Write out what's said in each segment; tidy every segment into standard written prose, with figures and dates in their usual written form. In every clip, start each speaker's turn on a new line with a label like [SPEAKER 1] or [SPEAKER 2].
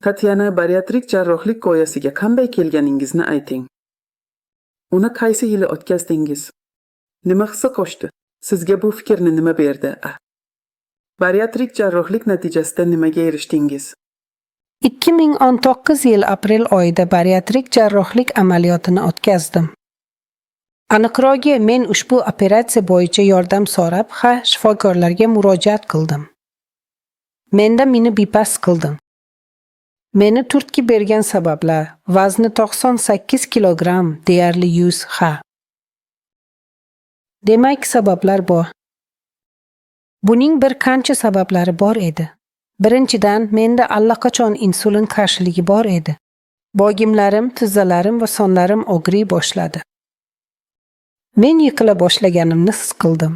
[SPEAKER 1] Tatyana, bariatrik jarrohlik g'oyasiga qanday kelganingizni ayting. Uni qaysi yili o'tkazdingiz? Nima hissa qo'shdi? Sizga bu fikrni nima berdi? A. Bariatrik jarrohlik natijasida nimaga erishdingiz?
[SPEAKER 2] 2019 yil aprel oyida bariatrik jarrohlik amaliyotini o'tkazdim. Aniqrog'i, men ushbu operatsiya bo'yicha yordam so'rab, ha, shifokorlarga murojaat qildim. Menda meni bipas qildim. Meni turtki bergan sabablar: vazni 98 kilogramm, deyarli 100, ha. Demak, sabablar bor. Buning bir qancha sabablari bor edi. Birinchidan, menda allaqachon insulin qarshiligi bor edi. Bogimlarim, tizzalarim va sonlarim og'riy boshladi. Men yiqila boshlaganimni his qildim.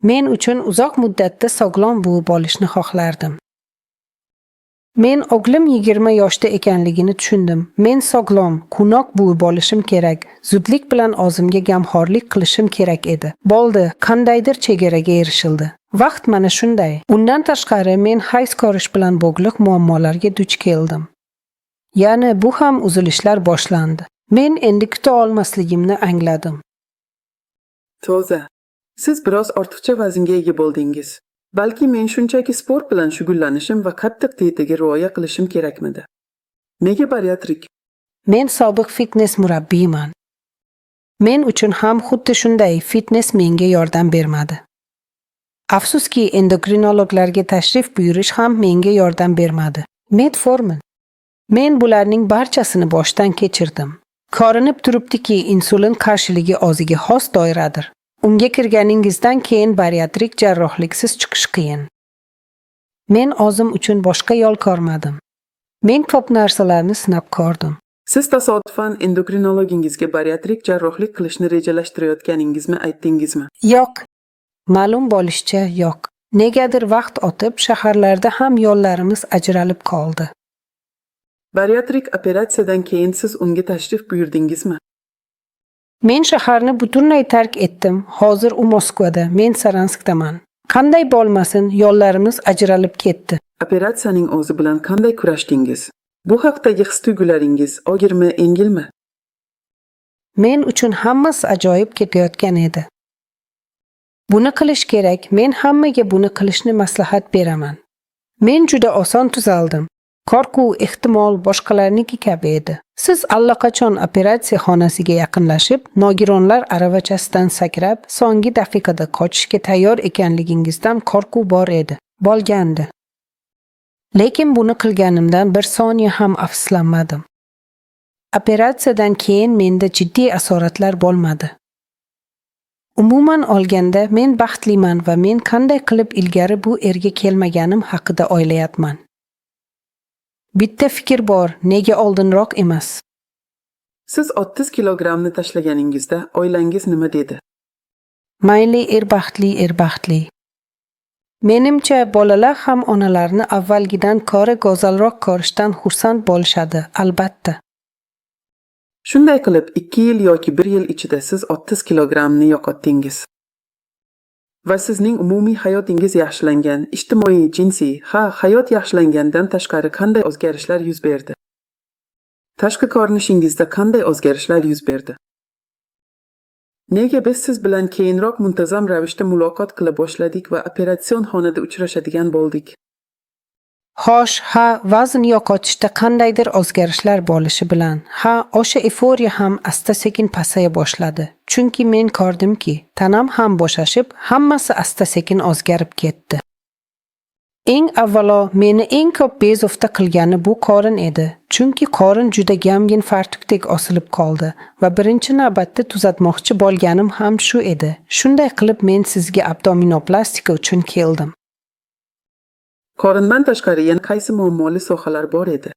[SPEAKER 2] Men uchun uzoq muddatda sog'lom buvi bo'lishni xohlardim. Men o'g'lim 20 yoshda ekanligini tushundim. Men sog'lom, quvnoq buvi bo'lishim kerak. Zudlik bilan o'zimga gamxo'rlik qilishim kerak edi. Bo'ldi, qandaydir chegaraga erishildi. Vaqt mana shunday. Undan tashqari, men hayz ko'rish bilan bog'liq muammolarga duch keldim. Ya'ni bu ham uzilishlar boshlandi. Men endi kuta olmasligimni angladim.
[SPEAKER 1] Toza. Siz biroz ortiqcha vaznga ega bo'ldingiz. Balki men shunchaki sport bilan shug'ullanishim va qattiq dietaga rioya qilishim kerakmidi? Nega bariatrik?
[SPEAKER 2] Men sobiq fitness murabbiyman. Men uchun ham xuddi shunday, fitness menga yordam bermadi. Afsuski, endokrinologlarga tashrif buyurish ham menga yordam bermadi. Metformin. Men bularning barchasini boshdan kechirdim. Ko'rinib turibdiki, insulin qarshiligi o'ziga xos doiradir. Unga kirganingizdan keyin bariatrik jarrohliksiz chiqish qiyin. Men o'zim uchun boshqa yo'l ko'rmadim. Men ko'p narsalarni sinab ko'rdim.
[SPEAKER 1] Siz tasodifan endokrinologingizga bariatrik jarrohlik qilishni rejalashtirayotganingizni aytdingizmi?
[SPEAKER 2] Yo'q. Ma'lum bo'lishicha, yo'q. Negadir vaqt o'tib, shaharlarda ham yo'llarimiz ajralib qoldi.
[SPEAKER 1] Bariatrik operatsiyadan keyin siz unga tashrif buyurdingizmi?
[SPEAKER 2] Men shaharni butunlay tark etdim. Hozir u Moskvada, men Saranskdaman. Qanday bo'lmasin, yo'llarimiz ajralib ketdi.
[SPEAKER 1] Operatsiyaning o'zi bilan qanday kurashdingiz? Bu haqdagi his-tuyg'ularingiz og'irmi, yengilmi?
[SPEAKER 2] Men uchun hammasi ajoyib ketayotgan edi. Buni qilish kerak. Men hammaga buni qilishni maslahat beraman. Men juda oson tuzaldim. Qo'rquv, ehtimol, boshqalarniki kabi edi. Siz allaqachon operatsiya xonasiga yaqinlashib, nogironlar aravachasidan sakrab, so'nggi daqiqada qochishga tayyor ekanligingizdan qo'rquv bor edi. Bo'lgandi. Lekin buni qilganimdan bir soniya ham afsuslanmadim. Operatsiyadan keyin menda jiddiy asoratlar bo'lmadi. Umuman olganda, men baxtliman va men qanday qilib ilgari bu erga kelmaganim haqida o'ylayapman. Bitta fikr bor, nega oldinroq emas?
[SPEAKER 1] Siz 30 kilogrammni tashlaganingizda oilangiz nima dedi?
[SPEAKER 2] Mayli, er baxtli, er baxtli. Menimcha, bolalar ham onalarni avvalgidan ko'ra go'zalroq ko'rishdan xursand bo'lishadi, albatta.
[SPEAKER 1] Shunday qilib, 2 yil yoki 1 yil ichida siz 30 kilogrammni yo'qotdingiz. Va sizning umumiy hayotingiz yaxshilangan, ijtimoiy, jinsiy, ha, hayot yaxshilangandan tashqari qanday o'zgarishlar yuz berdi? Tashqi ko'rinishingizda qanday o'zgarishlar yuz berdi? Nega biz siz bilan keyinroq muntazam ravishda muloqot qila boshladik va operatsion xonada uchrashadigan bo'ldik?
[SPEAKER 2] Xo'sh, ha, vazn yo'qotishda qandaydir o'zgarishlar bo'lishi bilan, ha, o'sha eforiya ham asta-sekin pasaya boshladi. Chunki men ko'rdimki, tanam ham bo'shashib, hammasi asta-sekin o'zgarib ketdi. Eng avvalo meni eng ko'p bezovta qilgani bu qorin edi. Chunki qorin juda g'amgin fartukdek osilib qoldi va birinchi navbatda tuzatmoqchi bo'lganim ham shu edi. Shunday qilib, men sizga abdominoplastika uchun keldim.
[SPEAKER 1] Qorindan tashqari yana qaysi muammoli sohalar bor edi?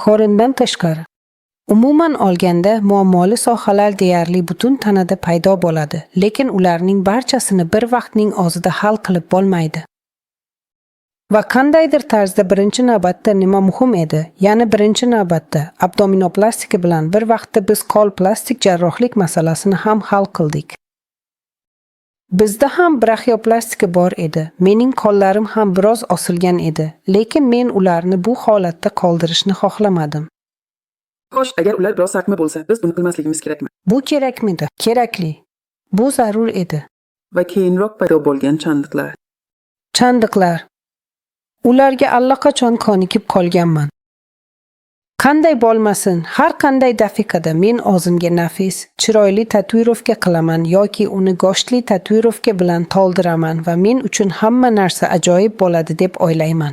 [SPEAKER 2] Qorindan tashqari. Umuman olganda, muammoli sohalar deyarli butun tanada paydo bo'ladi, lekin ularning barchasini bir vaqtning o'zida hal qilib bo'lmaydi. Va qandaydir tarzda birinchi navbatda nima muhim edi? Ya'ni birinchi navbatda abdominoplastika bilan bir vaqtda biz qo'l plastik jarrohlik masalasini ham hal qildik. Bizda ham braxioplastika bor edi. Mening qo'llarim ham biroz osilgan edi, lekin men ularni bu holatda qoldirishni xohlamadim.
[SPEAKER 1] Xo'sh, agar ular biroz sarqma bo'lsa, biz buni qilmasligimiz kerakmi?
[SPEAKER 2] Bu kerakmidi? Kerakli. Bu zarur edi.
[SPEAKER 1] Va keyinroq paydo bo'lgan chandiqlar.
[SPEAKER 2] Chandiqlar. Ularga allaqachon ko'nikib qolganman. Qanday bo'lmasin, har qanday daqiqada men o'zimga nafis, chiroyli tatuirovka qilaman yoki uni go'shtli tatuirovka bilan to'ldiraman va men uchun hamma narsa ajoyib bo'ladi deb o'ylayman.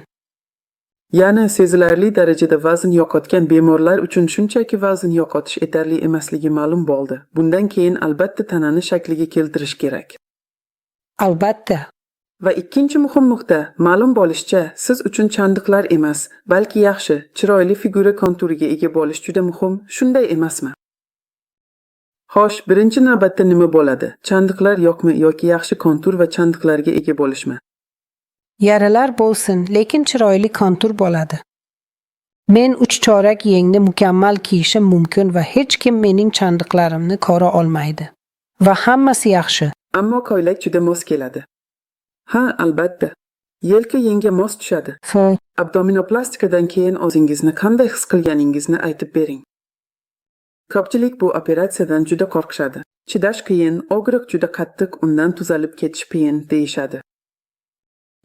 [SPEAKER 1] Ya'ni sezilarli darajada vazn yo'qotgan bemorlar uchun shunchaki vazn yo'qotish yetarli emasligi ma'lum bo'ldi. Bundan keyin albatta tanani shakliga keltirish kerak.
[SPEAKER 2] Albatta.
[SPEAKER 1] Va ikkinchi muhim nuqta, ma'lum bo'lishicha, siz uchun chandiqlar emas, balki yaxshi, chiroyli figura konturiga ega bo'lish juda muhim, shunday emasmi? Xo'sh, birinchi navbatda nima bo'ladi? Chandiqlar yo'qmi yoki yaxshi kontur va chandiqlarga ega bo'lishmi?
[SPEAKER 2] Yaralar bo'lsin, lekin chiroyli kontur bo'ladi. Men 3/4 yengni mukammal kiyishim mumkin va hech kim mening chandiqlarimni ko'ra olmaydi. Va hammasi yaxshi.
[SPEAKER 1] Ammo ko'ylak juda mos keladi. Ha, albatta. Yelka yengga mos tushadi. Abdominoplastikadan keyin o'zingizni qanday his qilganingizni aytib bering. Ko'pchilik bu operatsiyadan juda qo'rqishadi. Chidash qiyin, og'riq juda qattiq, undan tuzalib ketish qiyin deyishadi.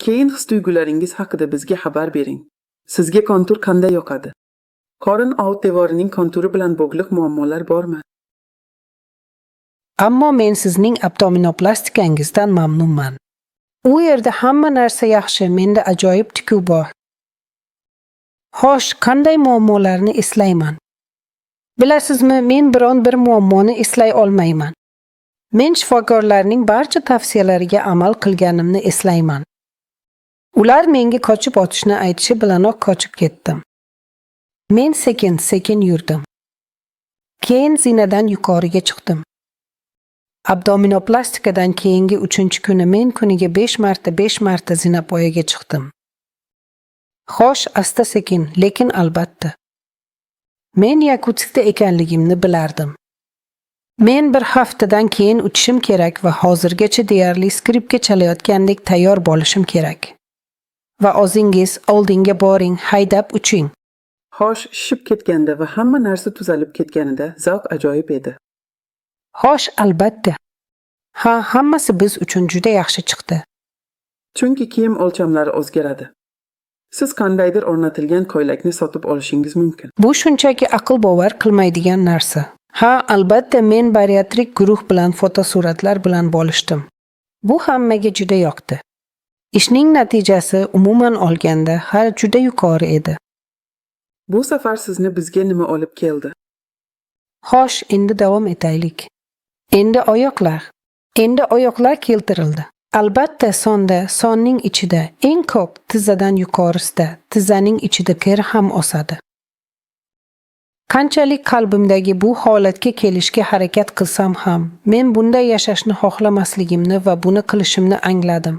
[SPEAKER 1] Keyin his-tuyg'ularingiz haqida bizga xabar bering. Sizga kontur qanday yoqadi? Qorin old devorining konturi bilan bog'liq muammolar bormi?
[SPEAKER 2] Ammo men sizning abdominoplastikangizdan mamnunman. U yerda hamma narsa yaxshi, menda ajoyib tikuv bor. Xo'sh, qanday muammolarni eslayman? Bilasizmi, men biron bir muammoni eslay olmayman. Men shifokorlarning barcha tavsiyalariga amal qilganimni eslayman. Ular menga kochib otishni aytishi bilanoq kochib ketdim. Men sekin-sekin yurdim. Keyin zinadan yuqoriga chiqdim. Abdominoplastikadan keyingi 3-kuni men kuniga 5 marta 5 marta zinapoyaga chiqdim. Xo'sh, asta-sekin, lekin albatta. Men Yakutskda ekanligimni bilardim. Men bir haftadan keyin uchishim kerak va hozirgacha deyarli skripka chalayotgandek tayyor bo'lishim kerak. Va o'zingiz oldinga boring, haydab uching.
[SPEAKER 1] Xo'sh, shishib ketganda va hamma narsa tuzalib ketganida zavq ajoyib edi.
[SPEAKER 2] Xo'sh, albatta. Ha, hammasi biz uchun juda yaxshi chiqdi.
[SPEAKER 1] Chunki kiyim o'lchamlari o'zgaradi. Siz qandaydir o'rnatilgan ko'ylakni sotib olishingiz mumkin.
[SPEAKER 2] Bu shunchaki aql bovar qilmaydigan narsa. Ha, albatta men bariatrik guruh bilan fotosuratlar bilan bo'lishdim. Bu hammaga juda yoqdi. Ishning natijasi umuman olganda har juda yuqori edi.
[SPEAKER 1] Bu safar sizni bizga nima olib keldi?
[SPEAKER 2] Xo'sh, endi davom etaylik. Endi oyoqlar. Endi oyoqlar keltirildi. Albatta sonda, sonning ichida eng ko'p tizzadan yuqorisida, tizzaning ichida teri ham o'sadi. Qanchalik qalbimdagi bu holatga kelishga harakat qilsam ham, men bunday yashashni xohlamasligimni va buni qilishimni angladim.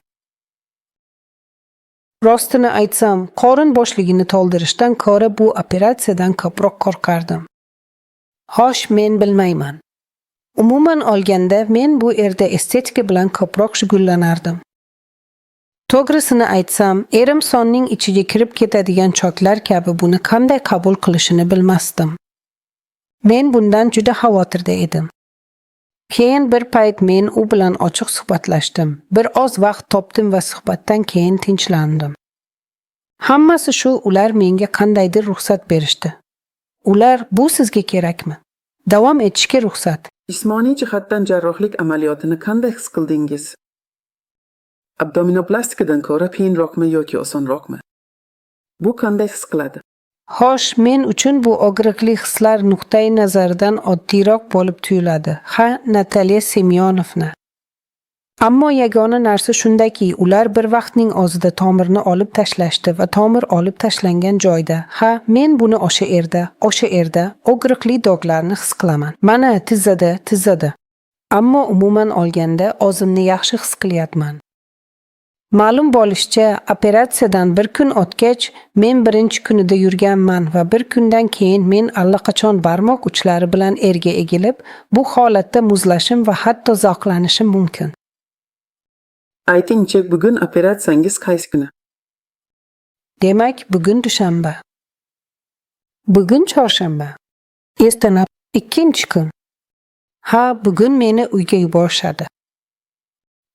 [SPEAKER 2] Rostini aytsam, qorin bo'shligini to'ldirishdan ko'ra bu operatsiyadan ko'proq qo'rqardim. Xo'sh, men bilmayman. Umuman olganda, men bu yerda estetika bilan ko'proq shug'ullanardim. To'g'risini aytsam, erim sonning ichiga kirib ketadigan choklar kabi buni qanday qabul qilishini bilmasdim. Men bundan juda xavotirda edim. Keyin bir payt men u bilan ochiq suhbatlashdim. Bir oz vaqt topdim va suhbatdan keyin tinchlandim. Hammasi shu, ular menga qandaydir ruxsat berishdi. Ular, bu sizga kerakmi? Davom etishga ruxsat.
[SPEAKER 1] Jismoniy jihatdan jarrohlik amaliyotini qanday his qildingiz? Abdominoplastikadan ko'ra qiyinroqmi yoki osonroqmi? Bu qanday his qiladi?
[SPEAKER 2] Xo'sh, men uchun bu og'riqli hislar nuqtai nazaridan oddiyroq bo'lib tuyuladi. Ha, Natalya Semyonovna. Ammo yagona narsa shundaki, ular bir vaqtning o'zida tomirni olib tashlashdi va tomir olib tashlangan joyda, ha, men buni o'sha yerda og'riqli dog'larni his qilaman. Mana tizzada, tizzada. Ammo umuman olganda o'zimni yaxshi his qilyapman. Ma'lum bo'lishicha, operatsiyadan bir kun o'tgach, men birinchi kunida yurganman va bir kundan keyin men allaqachon barmoq uchlari bilan yerga egilib, bu holatda muzlashim va hatto zavqlanishim mumkin.
[SPEAKER 1] Aytingchi, bugun operatsiyangiz qaysi kuni?
[SPEAKER 2] Demak, bugun dushanba. Bugun chorshanba. Ertalab ikkinchi kun. Ha, bugun meni uyga yuborishadi.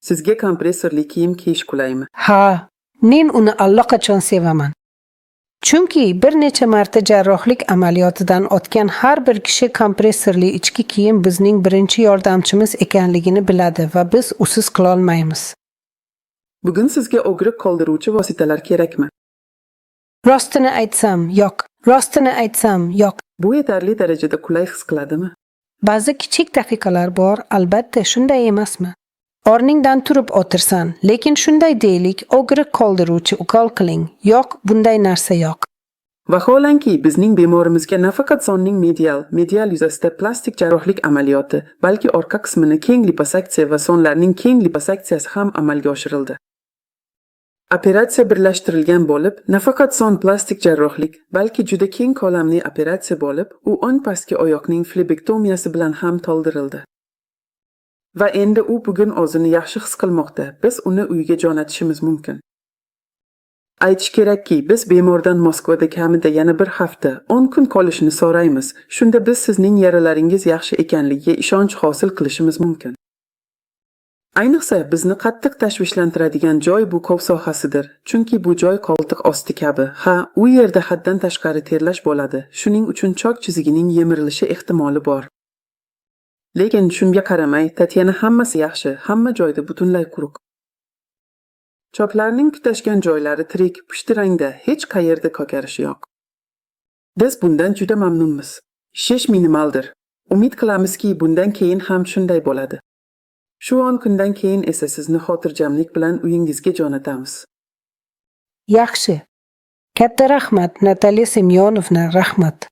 [SPEAKER 1] Sizga kompressorli kiyim kiyish qulaymi?
[SPEAKER 2] Ha, men uni allaqachon sevaman. Chunki bir necha marta jarrohlik amaliyotidan o'tgan har bir kishi kompressorli ichki kiyim bizning birinchi yordamchimiz ekanligini biladi va biz usiz qilolmaymiz.
[SPEAKER 1] Bugun sizga og'riq qoldiruvchi vositalar kerakmi?
[SPEAKER 2] Rostini aytsam, yo'q. Rostini aytsam, yo'q.
[SPEAKER 1] Bu yetarli darajada qulay his qiladimi?
[SPEAKER 2] Ba'zi kichik daqiqalar bor, albatta, shunday emasmi? O'rningdan turib o'tirsan, lekin shunday deylik, og'riq qoldiruvchi ukol qiling. Yo'q, bunday narsa yo'q.
[SPEAKER 1] Vaholanki, bizning bemorimizga nafaqat sonning medial yuzasida plastik jarrohlik amaliyoti, balki orqa qismini keng liposaksiya va sonlarning keng liposaksiyasi ham amalga oshirildi. Operatsiya birlashtirilgan bo'lib, nafaqat son plastik jarrohlik, balki juda keng ko'lamli operatsiya bo'lib, u o'ng pastki oyoqning flebektomiyasi bilan ham to'ldirildi. Va endi u bugun o'zini yaxshi his qilmoqda. Biz uni uyiga jo'natishimiz mumkin. Aytish kerakki, biz bemordan Moskvada kamida yana bir hafta, 10 kun qolishini so'raymiz. Shunda biz sizning yaralaringiz yaxshi ekanligiga ishonch hosil qilishimiz mumkin. Ayniqsa, bizni qattiq tashvishlantiradigan joy bu kov sohasidir, chunki bu joy qo'ltiq osti kabi. Ha, u yerda haddan tashqari terlash bo'ladi. Shuning uchun chok chizigining yemirilishi ehtimoli bor. Lekin shunga qaramay, Tatyana hammasi yaxshi, hamma joyda butunlay quruq. Choklarning tutashgan joylari tirik, pushti rangda, hech qayerda kokarishi yo'q. Biz bundan juda mamnunmiz. Shish minimaldir. Umid qilamizki, bundan keyin ham shunday bo'ladi. Shu 10 kundan keyin esa sizni xotirjamlik bilan uyingizga jo'natamiz.
[SPEAKER 2] Yaxshi. Katta rahmat, Natalya Semyonovna, rahmat.